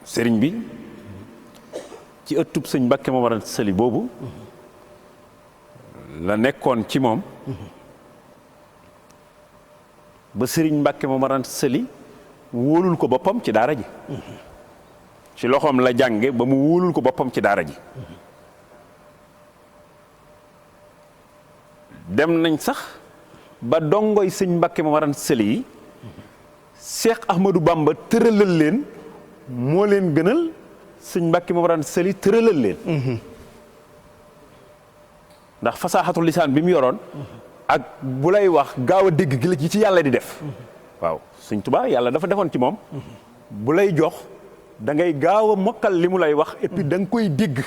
sëriñ bi ci ëttub sëñ Mbàkke Mor Anta Sali boobu la nekkoon ci moom ba sëriñ Mbàkke Mor Anta Sali wóolul ko boppam ci daara ji ci loxoom la jànge ba mu wóolul ko boppam ci daara ji dem nañ sax ba dongoy sëñ Mbàkke Mor Anta Sali yi Cheikh Ahmadou Bamba tëralal leen moo leen gënal sëñ Mbàkke Mor Anta Sali tëralal leen ndax fasaaxatul lisaan bi mu yoroon ak bu lay wax gaaw a dégg gi la ci yàlla di def waaw sëñ Tuubaa yàlla dafa defoon ci moom bu lay jox da ngay gaaw a mokkal li mu lay wax et puis da nga koy dégg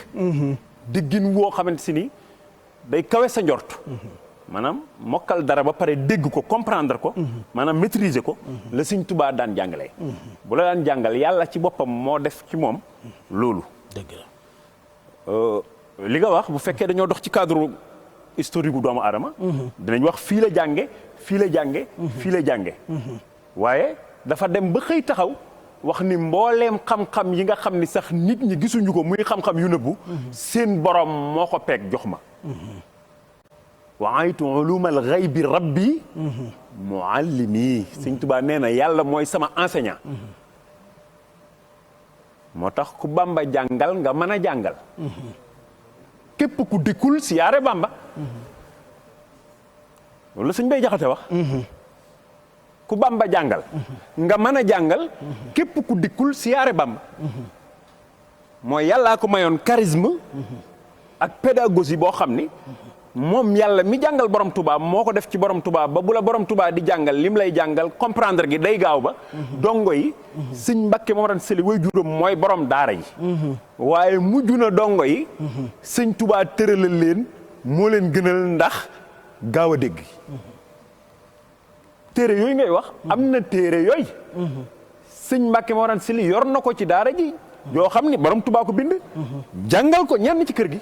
déggin woo xamante si ni day kawe sa njort maanaam mokkal dara ba pare dégg ko comprendre ko maanaam maîtriser ko la sëñ Tuubaa daan jàngalee bu la daan jàngal yàlla ci boppam moo def ci moom loolu dëgg la li nga wax bu fekkee dañoo dox ci cadre historique gu doomu aadama dinañ wax fii la jànge fii la jànge fii la jànge waaye dafa dem ba xëy taxaw wax ni mbooleem xam-xam yi nga xam ni sax nit ñi gisuñu ko muy xam-xam yu nëbbu seen borom moo ko peeg jox ma waaytu ulumal ghaybi rabbi muallimi sëñ Tuubaa nee na yàlla mooy sama enseignant moo tax ku Bamba jàngal nga mën a jàngal képp ku dikkul siyaare Bamba loolu la sëñ Bay Jaxate wax ku Bamba jàngal nga mën a jàngal képp ku dikkul siyaare Bamba mooy yàllaa ko mayoon charisme ak pédagogie boo xam ni moom yàlla mi jàngal borom Touba moo ko def ci borom Touba ba bu la borom Touba di jàngal lim lay jàngal comprendre gi day gaaw ba dongo yi sëñ Mbàkke Mor Anta Sali way juróom mooy borom daara yi waaye mujj na dongo yi sëñ Touba tëralal leen moo leen gënal ndax gaaw a dégg téere yooyu ngay wax am na téere yooyu sëñ Mbàkke Mor Anta Sali yor na ko ci daara ji yoo xam ni borom Touba ko bind jàngal ko ñenn ci kër gi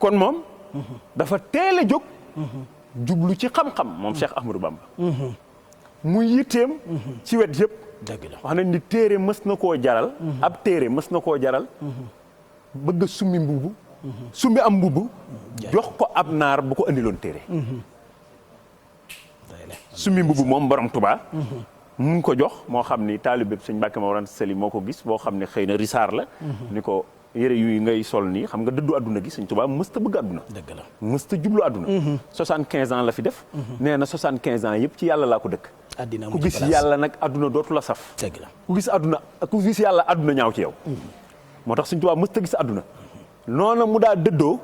kon moom dafa teel a jóg jublu ci xam-xam moom Cheikh Ahmadou Bamba muy yitteem ci wet yëpp dëgg la wax nañ ni téere mës na koo jaral ab téere mës na koo jaral bëgg summi mbubu summi am mbubu jox ko ab naar bu ko andiloon téere summi mbubu moom borom Touba mu ngi ko jox moo xam ni taalibe sëñ Mbàkke Mor Anta Sali moo ko gis boo xam ne xëy na risaar la ni ko yére yu ngay sol nii xam nga dëddu àdduna gi sëñ Tuubaa mësta bëgg àdduna dëgg la mësta jublu àdduna 75 ans la fi def nee na 75 ans yëpp ci yàlla laa ko dëkk ku gis yàlla nag àdduna dootu la saf dëgg la ku gis yàlla àdduna ñaaw ci yow moo tax sëñ Tuubaa mësta gis àdduna noona mu daa dëddoo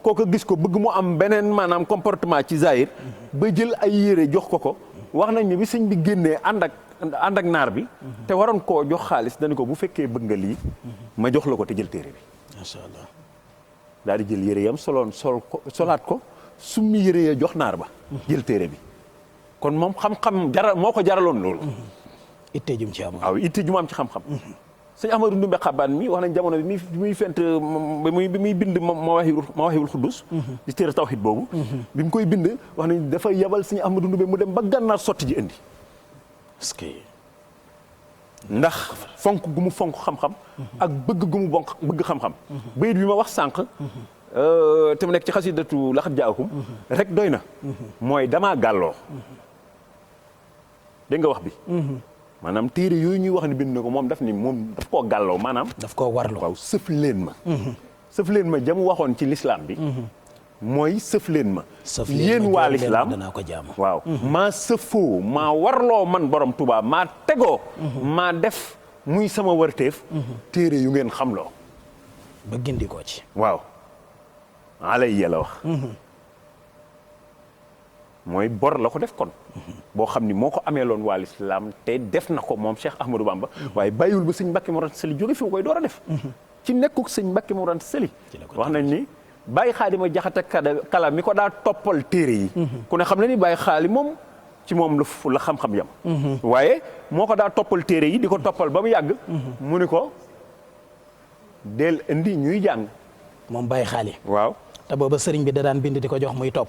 kooka gis ko bëgg mu am beneen maanaam comportement ci zahir ba jël ay yére jox ko wax nañ ni bi sëñ bi génnee ànd ak naar bi te waroon koo jox xaalis dañu ko bu fekkee bëgg nga lii ma jox la ko te jël téere bi macha allah daal di jël yére yam solaat ko summi yére ya jox naar ba jël téere bi kon moom xam-xam moo ko jaraloon loolu itte jum ci am waaw itte jum am ci xam-xam sëñ Ahmadou Ndumbe Xabaan mi wax nañ jamono bi muy fent bi muy bind Mawaahibul Xuddus di téere tawhid boobu bi mu koy bind wax nañ dafa yebal sëñ Ahmadou Ndumbe mu dem ba gànnaar sotti ji indi parce que ndax fonk gu mu fonk xam-xam ak bëgg gu mu bëgg xam-xam bayit bi ma wax sànq te mu nekk ci xasidatu laxat jaakum rek doy na mooy damaa gàlloo dégg nga wax bi maanaam téere yooyu ñuy wax ni bind na ko moom daf koo gàlloo maanaam daf koo warlu waaw sëf leen ma jamu waxoon ci lislaam bi mooy sëf leen ma yéen waa lislaam danaa ko jaamu waaw maa sëfoo maa warloo man borom Tuubaa maa tegoo maa def muy sama warteef téere yu ngeen xamloo ba gindi koo ci waaw alay la wax mooy bor la ko def kon boo xam ni moo ko amee loon waa lislaam te def na ko moom Cheikh Ahmadou Bamba waaye bàyyiwul ba sëñ Mbàkke Mor Anta Sali jóge fi mu koy door a def ci nekkuk sëñ Mbàkke Mor Anta Sali wax nañ ni Baye Xaadima Jaxate Kala mi ko daa toppal téere yi ku ne xam ne ni Baye Xaali moom ci moom la xam-xam yam waaye moo ko daa toppal téere yi di ko toppal ba mu yàgg mu ni ko del indi ñuy jàng moom Baye Xaali waaw te booba sëriñ bi da daan bind di ko jox muy topp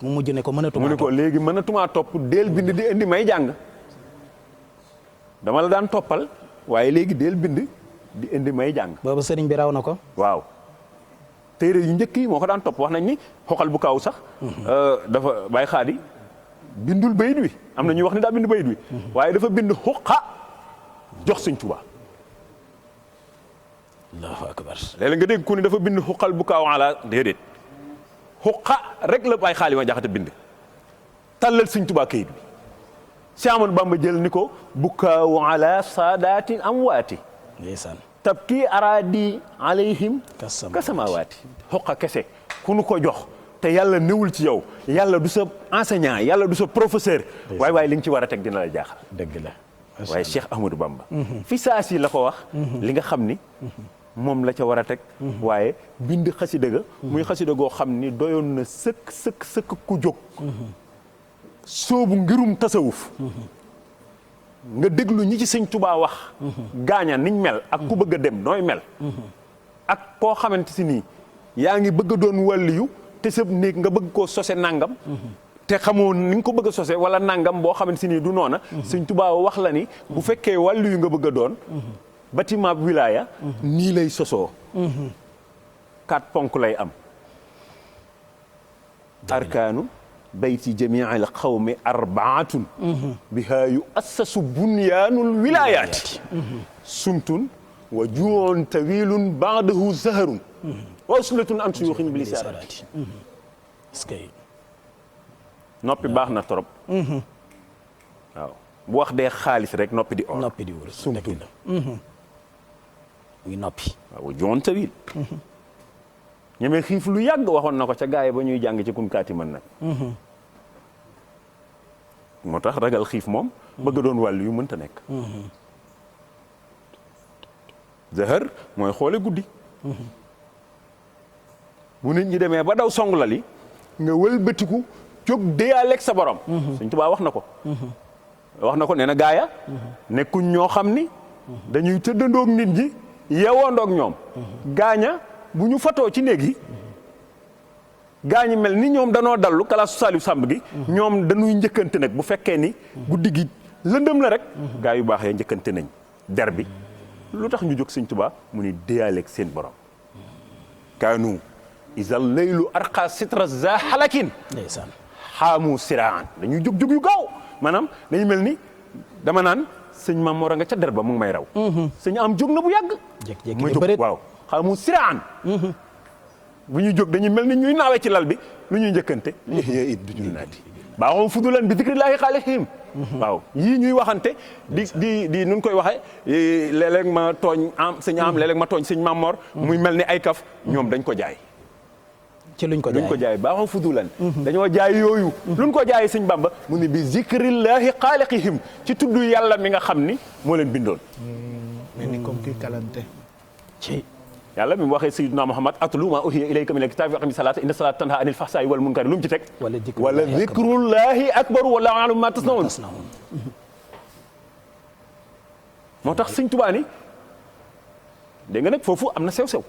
mu mujj ne ko mu mënatuma ne ko léegi mënatumaa topp deel bind di indi may jàng dama la daan toppal waaye léegi deel bind di indi may jàng. boobu sëriñ bi raw na ko. waaw téere yu njëkk yi moo ko daan topp wax nañ ni xoqal bu kaaw sax dafa bàyyi xaadi bindul bayit wi am na ñuy wax ni daa bind bayit wi waaye dafa bind xuqa jox Sëñ Tuubaa. allahu akbar. léeg-léeg nga dégg ku ni dafa bind xuqal bu kaaw ala déedéet xuqa rek la bàyyi xaali ma jaxate bind tàllal Sëñ Tuubaa kayit bi si Ahmadu Bamba jël ni ko bu kaaw ala saadaati amwaati ndeysaan. tabki araadi alayhim kasamawaati xoqa kese ku nu ko jox te yàlla newul ci yow yàlla du sa enseignant yàlla du sa professeur waaye li nga ci war a teg dina la jaaxal. dëgg la. waaye Cheikh Ahmadou Bamba fi saa si la ko wax li nga xam ni moom la ca war a teg waaye bind xasida ga muy xasida goo xam ni doyoon na sëkk ku jóg soobu ngirum tasawuf nga déglu ñi ci Sëñ Tuubaa wax gaaña niñ mel ak ku bëgg a dem nooy mel ak koo xamante si nii yaa ngi bëgg a doon wàlliyu te sa néeg nga bëgg koo sose nangam te xamoo ni nga ko bëgg a sose wala nangam boo xamante si nii du noona Sëñ Tuubaa wax la ni bu fekkee wàlliyu nga bëgg a doon bâtiment bi wilaaya nii lay sosoo 4 ponk lay am arkaanu bayti jamii al qawmi arbaatun biha yu assasu bunyaanul wilaayaati sumtun wa juun tawilun baadahu zaharun wa uslatun an suyuxin bi lisaaraati noppi baax na trop waaw bu wax dee xaalis rek noppi di or noppi di wër sumtun muy noppi waaw wa juun tawil ñemee xiif lu yàgg waxoon na ko ca gaay ba ñuy jàng ci kunkaati mën nag moo tax ragal xiif moom bëgg doon wàll yu mënta nekk zahar mooy xoole guddi bu nit ñi demee ba daw song la li nga wëlbatiku jóg déyaaleeg sa borom Sëñ Tuubaa wax na ko nee na gaaya nekkuñ ñoo xam ni dañuy tëddandoog nit ñi yeewoondoog ñoom gaaña bu ñu fatoo ci néeg yi gaañi mel ni ñoom danoo dallu kalaasu Saliou Samb gi ñoom dañuy njëkkante nag bu fekkee ni guddi gi lëndëm la rek gaa yu baax ya njëkkante nañ der bi lu tax ñu jóg Sëñ Tuubaa mu ni déyaaleeg seen borom kaanu isal laylu arqa sitra za halakin ndeysaan xaamu siraan dañuy jóg yu gaaw maanaam dañu mel ni dama naan sëñ Maam Mor a nga ca der ba mu ngi may raw sëñ am jóg na bu yàgg ma jóg waaw xaamu siraan bu ñuy jóg dañuy mel ni ñuy naawee ci lal bi lu ñuy njëkkante it du ñu naati baaxoon fudulan bi dikrillaahi xaalihim waaw yii ñuy waxante di nun koy waxe léeg-léeg ma tooñ am sëñ am léeg-léeg ma tooñ sëñ Maam Mor muy mel ni ay kaf ñoom dañ ko jaay ci luñ ko jaay baaxoon fudulan dañoo jaay yooyu luñ ko jaay sëñ Bamba mu ni bi zikrillaahi xaalihim ci tudd yàlla mi nga xam ni moo leen bindoon mel ni comme kii kalante ci yàlla bi mu waxee sayyidina Muhammad atlu ma uhiya ilayka mina l-kitaabi wa aqimi salaata inna salaata tanhaa anil fahshaa'i wal munkari lu mu ci teg wala zikrullaahi akbaru wallaahu ya'lamu maa tasna'uun moo tax Sëñ Tuubaa ni dégg nga nag foofu am na sew-sew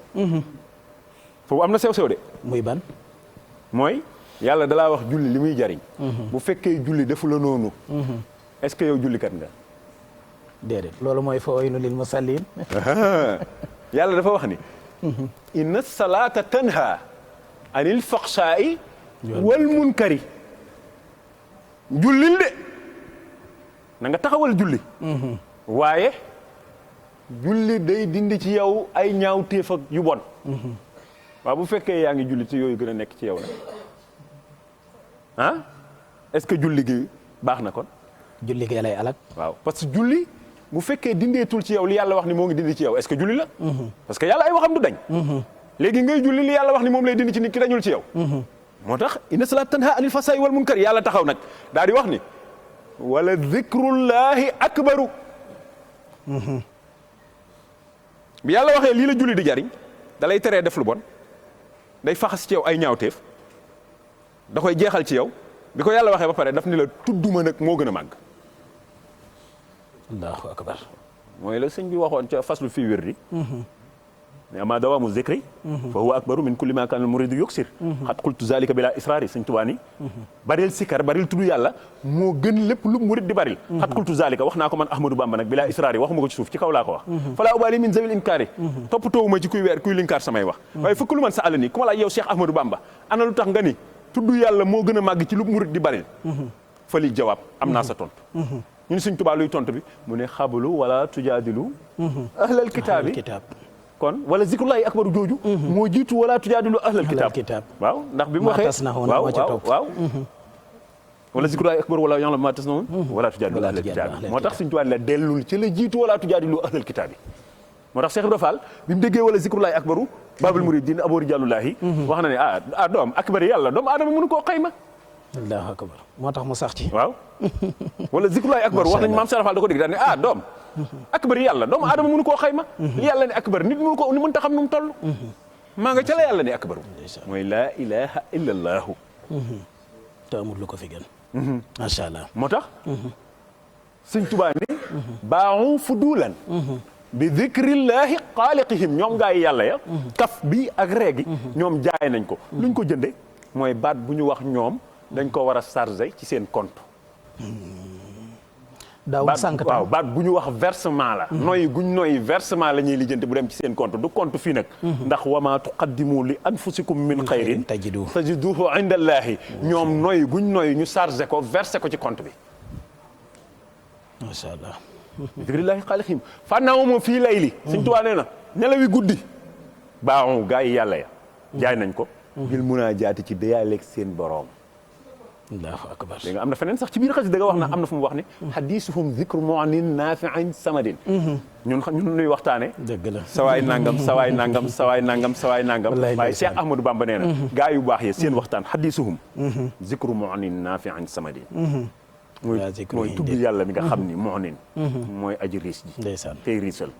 foofu am na sew-sew de muy ban mooy yàlla dalaa wax julli li muy jariñ bu fekkee julli defu la noonu est-ce que yow jullikat nga déedéet loolu mooy fa waylun lil musalliin yàlla dafa wax ni inna salaata tanha anil faxshaa'i wal munkari jullil de na nga taxawal julli waaye julli day dindi ci yow ay ñaaw téef ak yu bon waaw bu fekkee yaa ngi julli te yooyu gën a nekk ci yow nag ah est-ce que julli gi baax na kon julli gi lay alak waaw parce que julli bu fekkee dindeetul ci yow li yàlla wax ni moo ngi dindi ci yow est-ce que julli la parce que yàlla ay waxam du dañ léegi ngay julli li yàlla wax ni moom lay dindi ci nit ki dañul ci yow moo tax inna salaata tanha anil fahshaa'i wal munkar yàlla taxaw nag daal di wax ni wala zikrullahi akbaru bi yàlla waxee lii la julli di jariñ da lay teree def lu bon day faxas ci yow ay ñaawteef da koy jeexal ci yow bi ko yàlla waxee ba pare daf ni la tudduma nag moo gën a màgg allahu akbar mooy la sëñ bi waxoon ca faslu fii wérdi ama dawaamu zikri fa huwa akbaru min kulli ma kaana al muridu yuksir xat qultu zalika bila israari sëñ Tuubaa ni baril sikar baril tudd yàlla moo gën lépp lu murid di baril xat qultu zalika wax naa ko man Ahmadou Bamba nag bila israari waxuma ko ci suuf ci kaw laa ko wax fala ubali min zawil inkaari toppatoowuma ci kuy linkaar samay wax waaye fukk lu man sa àll ni ku ma laaj yow Cheikh Ahmadou Bamba ana lu tax nga ni tudd yàlla moo gën a màgg ci lu murid di baril fa li jawaab am naa sa tontu ñun sëñ Tuubaa luy tontu bi mu ne xabalu wala tujaadilu ahlal kitaabi kon wala zikrullahi akbaru jooju moo jiitu wala tujaadilu ahlal kitaab waaw ndax bi mu waxee waaw wala zikrullahi akbaru wala ya'lamu ma tasna'un wala tujaadilu ahlal kitaab moo tax Sëñ Tuubaa la dellul ci la jiitu wala tujaadilu ahlal kitaab moo tax Cheikh Ibra Fall bi mu déggee wala zikrullahi akbaru babul muridin aboo rijaalullahi wax na ne doom akbar yàlla doomu aadama mënu koo xayma allahu akbar moo tax mu sax ci waaw wala zikrullahi akbar wax nañ maam Cheikh Ibra Fall da ko dégg daal ne doom akbar yàlla doomu aadama mënu koo xayma li yàlla ne akbar nit mënu ko ni mënta xam nu mu toll maa nga ca la yàlla ne akbaru mooy laa ilaha illa allaahu te amul lu ko fi gën macha allah moo tax Sëñ Tuubaa ne baaxu fudulan bi zikrillahi xaaliqihim ñoom gaa yi yàlla ya kaf bi ak reegi ñoom jaay nañ ko luñ ko jënde mooy baat bu ñu wax ñoom dañ ko war a chargé ci seen compte daawul sànq waaw baat bu ñu wax versement la noyyi guñ noyyi versement la ñuy lijjanti bu dem ci seen compte du compte fii nag ndax wama tuqaddimu li anfusikum min xayrin tajiduhu inda allahi ñoom noyyi guñ noyyi ñu chargé ko versé ko ci compte bi macha allah zikrillahi xaalixim fànnaawomo fii layli Sëñ Tuubaa nee na nelawi guddi baaxu gaa yi yàlla ya jaay nañ ko bil munaajaati ci déyaaleeg seen boroom allahu akbar dégg nga am na feneen sax ci biir xasida nga wax na am na fu mu wax ne xadiisuhum zikru mu'nin naafi'in samadin ñun nuy waxtaane dëgg la sawaay nangam sawaay nangam sawaay nangam sawaay nangam waaye Cheikh Ahmadou Bamba nee na gaa yu baax yi seen waxtaan xadiisuhum zikru mu'nin naafi'in samadin mooy tudd yàlla mi nga xam ni mu'nin mooy aji riis ji tey riisal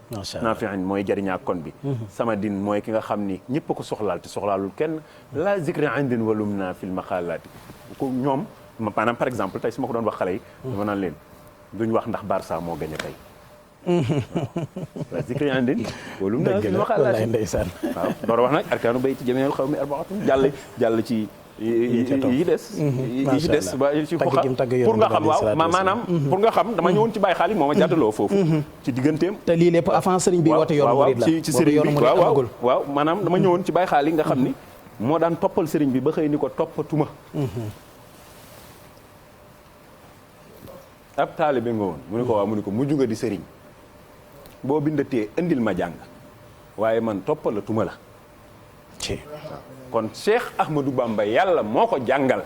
naafi'in mooy jariñaa kon bi samadin mooy ki nga xam ni ñëpp a ko soxlaal te soxlaalul kenn la zikri indin walum na fil maqalaati ko ñoom maanaam par exemple tey su ma ko doon wax xale yi dama naan leen duñ wax ndax Barça moo gañ a tey la zikri indin walum na fil maqalaati ndeysaan waaw door a wax nag arkaanu bayti jamiil xawmi arbaatun jàll ci yi des ba ci pour nga xam waaw maanaam pour nga xam dama ñëwoon ci Baye Xaali moo ma jàddaloo foofu ci digganteem te lii lépp avant sëriñ bi woote yoonu murid la ci sëriñ bi waaw maanaam dama ñëwoon ci Baye Xaali nga xam ni moo daan toppal sëriñ bi ba xëy ni ko toppatuma ab taalibe nga woon mu ne ko waaw mu ne ko mujj nga di sëriñ boo bindatee indil ma jàng waaye man toppalatuma la kon Cheikh Ahmadou Bamba yàlla moo ko jàngal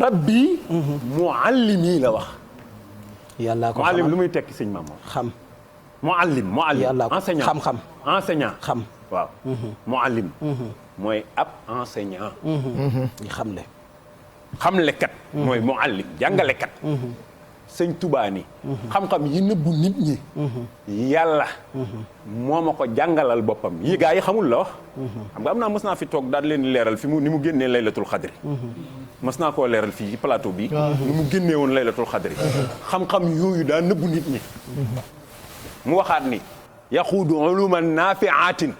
rabbi muallimi la wax yàlla ko muallim lu muy tekki sëñ maam moom xam muallim enseignant xam-xam enseignant xam waaw muallim mooy ab enseignant ñi xamle xamlekat mooy muallim jàngalekat sëñ Tuubaa ni xam-xam yi nëbbu nit ñi yàlla moo ma ko jàngalal boppam yi gaa yi xamul la wax xam nga am naa mës naa fi toog daal leen leeral fi mu ni mu génnee laylatul xadri mës naa koo leeral fii ci plateau bi ni mu génnee woon laylatul xadri xam-xam yooyu daa nëbbu nit ñi mu waxaat ni yaxuudu uluman naafiaatin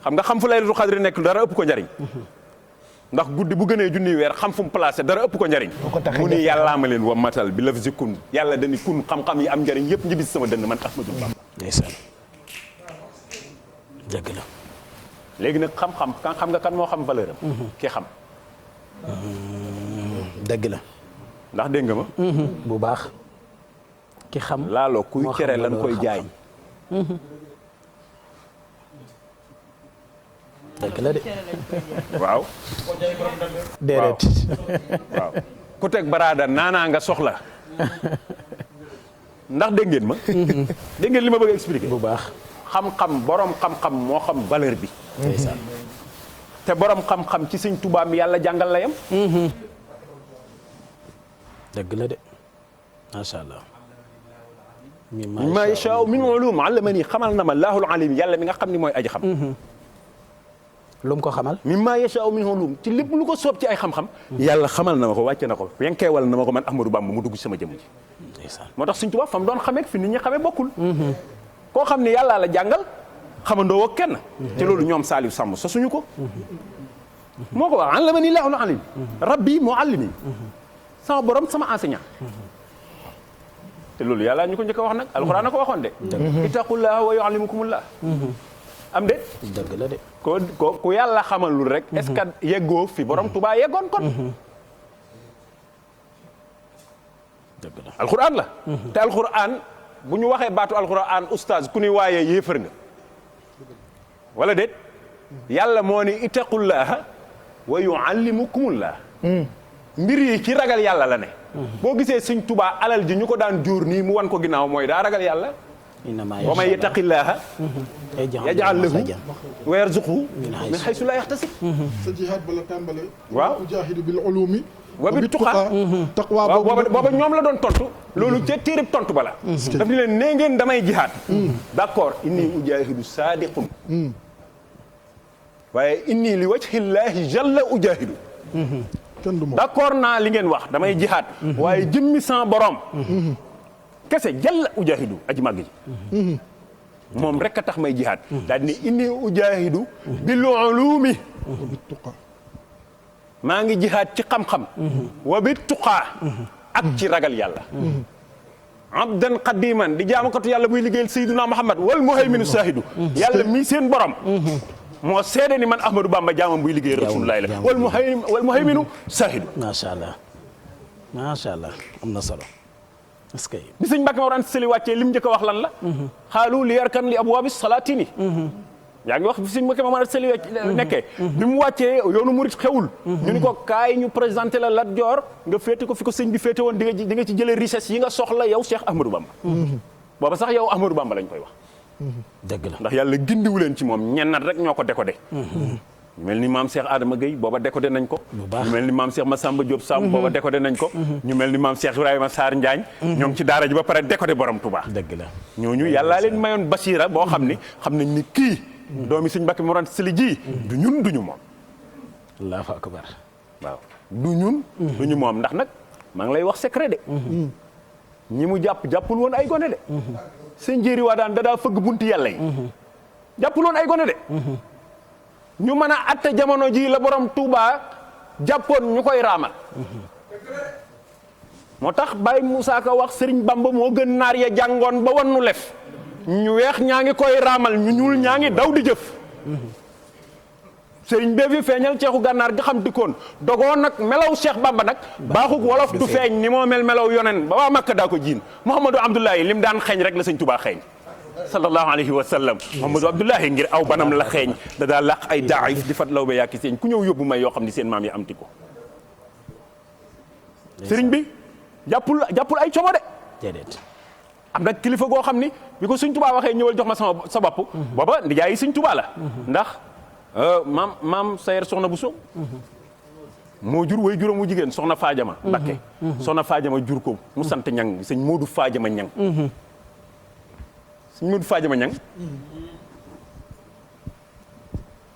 xam nga xam fu laylatul xadri nekk dara ëpp ko njariñ ndax guddi bu gënee junniy weer xam fu mu placé dara ëpp ko njariñ mu ni yàllaa ma leen wa matal bi laf si kun yàlla dañi kun xam-xam yi am njariñ yëpp njibis sama dënd man Ahmadou Bamba ndeysaan dëgg la léegi nag xam-xam xam nga kan moo xam valeur am ki xam dëgg la ndax dégg nga ma bu baax ki xam laaloo kuy cere lan koy jaay dëgg la de waaw déedéet waaw ku teg baraada naanaa nga soxla ndax dégg ngeen ma dégg ngeen li ma bëgg a expliquer bu baax xam-xam borom xam-xam moo xam valeur bi ndeysaan te borom xam-xam ci Sëñ Tuubaa mi yàlla jàngal la yam dëgg la de macha allah mimma yashaa'u min ulum allamani xamal na ma laahul alim yàlla mi nga xam ni mooy aji xam lu mu ko xamal mimma yashaa'u min ulum ci lépp lu ko soob ci ay xam-xam yàlla xamal na ma ko wàcce na ko yenkeewal na ma ko man Ahmadou Bamba mu dugg ci sama jëmm ji ndeysaan moo tax Sëñ Tuubaa fa mu doon xamee fi nit ñi xamee bokkul koo xam ne yàllaa la jàngal xamandoo ak kenn. te loolu ñoom Saliou Samb sosuñu ko. moo ko wax allamani llaahul alim rabbi muallimi sama borom sama enseignant. te loolu yàlla ñu ko njëkk a wax nag alxuraan na ko waxoon de. ittaqullaha wa yuallimukumullah. am de. dëgg la de. ku yàlla xamalul rek. est-ce que yeggoo fi borom Tuubaa yeggoon kon. dëgg la alxuraan la. te alxuraan bu ñu waxee baatu alxuraan oustaz ku ni waaye yéefar nga. wala déet yàlla moo ni ittaqullaha wa yuallimukumullah. mbir yi ci ragal yàlla la ne. boo gisee Sëñ Tuubaa alal ji ñu ko daan jóor nii mu wan ko ginnaaw mooy daa ragal yàlla. wa man yattaqillaaha yaj'al lahu wa yarzuqhu min haysu laa yahtasib. sa jihaad bala tàmbale. waaw ujaahidu bil ulumi wa bit tuqaa. taqwa booba ñoom la doon tontu. loolu ca téereb tontu bala. daf ni leen nee ngeen damay jihaad. d'accord inni ujaahidu saadiqun. waaye inni li wajhillaahi jalla ujaahidu. d'accord naa li ngeen wax damay jihaad. waaye jëmmi sans borom. kese jalla ujaahidu aji màgg ji. moom rek a tax may jihaad. daal di ne inni ujaahidu bil ulumi. maa ngi jihaad ci xam-xam. wa bit tuqaa. ak ci ragal yàlla. abdan qadiman di jaamakatu yàlla muy liggéeyal Seydina Muhammad wal muhayminu saahidu. yàlla mii seen borom. moo seede ni man Ahmadou Bamba jaamam buy liggéey Rasulullaah la wal muhayminu saahidu. macha allah am na solo. est-ce que. bi sëñ Mbàkke Mor Anta Sali wàccee lim njëkk a wax lan la. xaalu li yarkan li abwaabi salaatini. yaa ngi wax bi sëñ Mbàkke Mor Anta Sali nekkee. bi mu wàccee yoonu murit xewul. ñu ni ko kaay ñu présenté la Lat Joor nga féete ko fi ko sëñ bi féete woon di nga ci jëlee richesse yi nga soxla yow Cheikh Ahmadou Bamba. booba sax yow Ahmadou Bamba lañ koy wax. dëgg la ndax yàlla gindiwu leen ci moom ñennat rek ñoo ko décodé. ñu mel ni maam Cheikh Adama Gueye booba décodé nañ ko. ñu mel ni maam Cheikh Massamba Diop Samb booba décodé nañ ko. ñu mel ni maam Cheikh Ibrahima Sarr Njaañ. ñoo ngi ci daara ji ba pare décodé borom Touba. dëgg la ñooñu yàllaa leen mayoon basira boo xam ni xam nañ ni kii. doomi sëñ Mbàkke Mor Anta Sali ji. du ñun duñu moom. allahu akbar. waaw du ñun. duñu moom ndax nag maa ngi lay wax secret de. ñi mu jàppul woon ay gone de. sëñ Njéeri waa daan dadaa fëgg bunti yàlla yi. jàppul woon ay gone de. ñu mën a atte jamono ji la borom Touba jàppoon ñu koy raamal. moo tax Baye Moussa Ka wax Serigne Bamba moo gën naar ya jàngoon ba wan nu lef. ñu weex ñaa ngi koy raamal ñu ñuul ñaa ngi daw di jëf. Serigne bee fi feeñal ceexu gànnaar ga xam dikkoon dogoo nag melaw Cheikh Bamba nag. baaxug wolof du feeñ ni moo mel melaw yonen ba waa Makka daa ko jiin Mouhamadou Abdoulaye lim daan xeeñ rek la sëñ Touba xeeñ. sallallahu alayhi wa sallam Mouhamadou Abdoulahi ngir aw banam la xeeñ da daa laq ay daif di fat law ba yàkki seen ku ñëw yóbbu may yoo xam ni seen maam yi am ti ko sëriñ bi jàppul ay como de déedéet am nag kilifa goo xam ni bi ko Sëñ Tuubaa waxee ñëwal jox ma sa bopp booba ndijaay yi Sëñ Tuubaa la ndax maam Sayer Soxna Bousso moo jur way juróom wu jigéen Soxna Faajama Mbakke Soxna Faajama jur ko mu sant ñang sëñ Moodu Faajama ñang sëñ Moodu Faajama ñang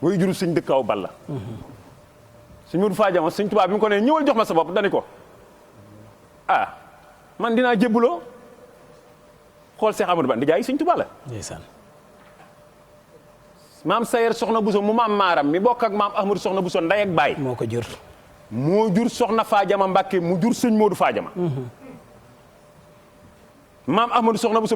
way juru sëñ dëkkaaw Balla sëñ Moodu Faajama Sëñ Tuubaa bi mu ko ne ñëwal jox ma sa bopp dani ko ah man dinaa jébbuloo xool Seex Amadou Ba ndijaay Sëñ Tuubaa la ndeysaan maam Sayer Soxna Bousso mu maam maaram mi bokk ak maam Ahmadou Soxna Bousso ndey ak baay moo ko jur moo jur Soxna Faajama Mbàkke mu jur sëñ Moodu Faajama maam Ahmadou Soxna Bousso